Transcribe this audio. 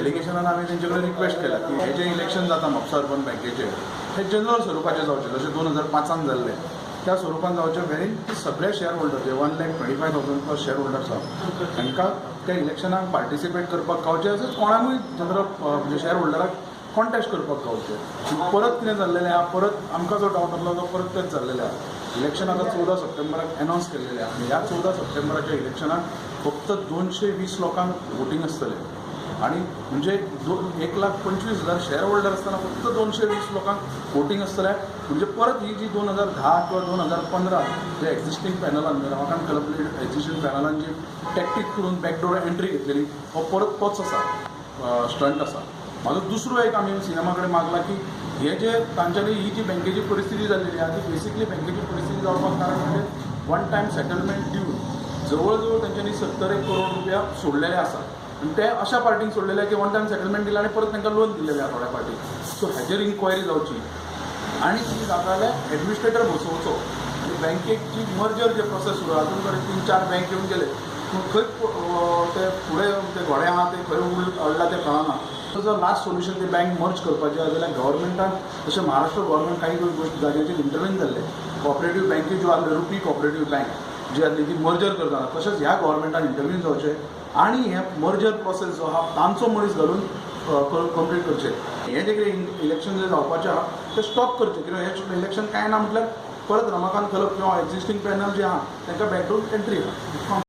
डेलिगेशनान आमी तेंचे कडेन रिक्वेस्ट केला की हे जे इलेक्शन जाता म्हापसा अर्बन बँकेचे, हे जनरल स्वरुपाचे जावचे, जशें 2005 जाल्ले त्या स्वरुपान जावचे, वेरीन सगळे शेअर होल्डर जे 1,25,000 plus share holders आहा, तांकां त्या इलेक्शनाक पार्टिसिपेट करपाक गावचें, तशेंच कोणाकूय जनरल म्हणजे शेअर होल्डराक कॉन्टेस्ट करपाक गावचें. परत कितें जाल्लेलें आहा, परत आमकां जो डावट आसलो तो परत तेच जाल्लेलें आहा. इलेक्शन आतां 14 सप्टेंबराक अनावन्स केल्लेलें आहा आनी ह्या 14 सप्टेंबराच्या इलेक्शनाक फक्त 220 लोकांक वोटींग आसतलें आणि म्हणजे 1,25,000 शेअर होल्डर असताना फक्त 220 लोकांक वोटींग आसतलें. म्हणजे परत ही जी 2010 किंवा 2015 जे एक्झिस्टींग पॅनलान, रमाकांत खलप एक्झिस्टींग पॅनलान जी टॅक्टीक करून बॅकडोर एंट्री घेतलेली, हो परत तोच आसा, स्टंट आसा. म्हाजो दुसरो एक आमी सीएमा कडेन मागला की हे जे तांच्यांनी ही जी बँकेची परिस्थिती जाल्लेली आहा, ती बेसिकली बँकेची परिस्थिती जावपाक कारण म्हणजे वन टायम सेटलमेंट दिवन जवळ जवळ तेंच्यांनी 70 एक करोड रुपया सोडलेले आसा आनी ते अशा पार्टींक सोडलेले की वन टायम सेटलमेंट दिलें आनी परत तांकां लोन दिल्लेलें आहा थोड्या पार्टीक. सो हेजेर इन्क्वायरी जावची आनी ती जाता जाल्यार एडमिनिस्ट्रेटर बसोवचो आनी बँकेक जी मर्जर जे प्रोसेस सुरू आहा, अजून कडेन तीन चार बँक येवन गेले पूण खंय ते फुडें ते घोडे आहा ते खंय अडला तें कळना. जर लास्ट सोल्युशन ती बँक मर्ज करपाची आसा जाल्यार गव्हर्मेंटान, जशें महाराष्ट्र गव्हर्मेंट काही गोश्टी जाग्याचेर इंटरव्हीन जाल्लें, कॉपरेटीव बँकी ज्यो आसल्यो, रुपी कॉपरेटीव बँक जी आसली ती मर्जर करतना, तशेंच ह्या गव्हर्मेंटान इंटरव्हीन जावचें आनी हे मर्जर प्रोसेस जो आहा तांचो मनीस घालून कंप्लीट करचें. हें जें कितें इलेक्शन जें जावपाचें आहा तें स्टॉप करचें, कित्याक हें इलेक्शन कांय ना म्हटल्यार परत रमाकांत खलप किंवा एक्झिस्टींग पॅनल जे आहा तांकां बॅकडोर एंट्री आहा.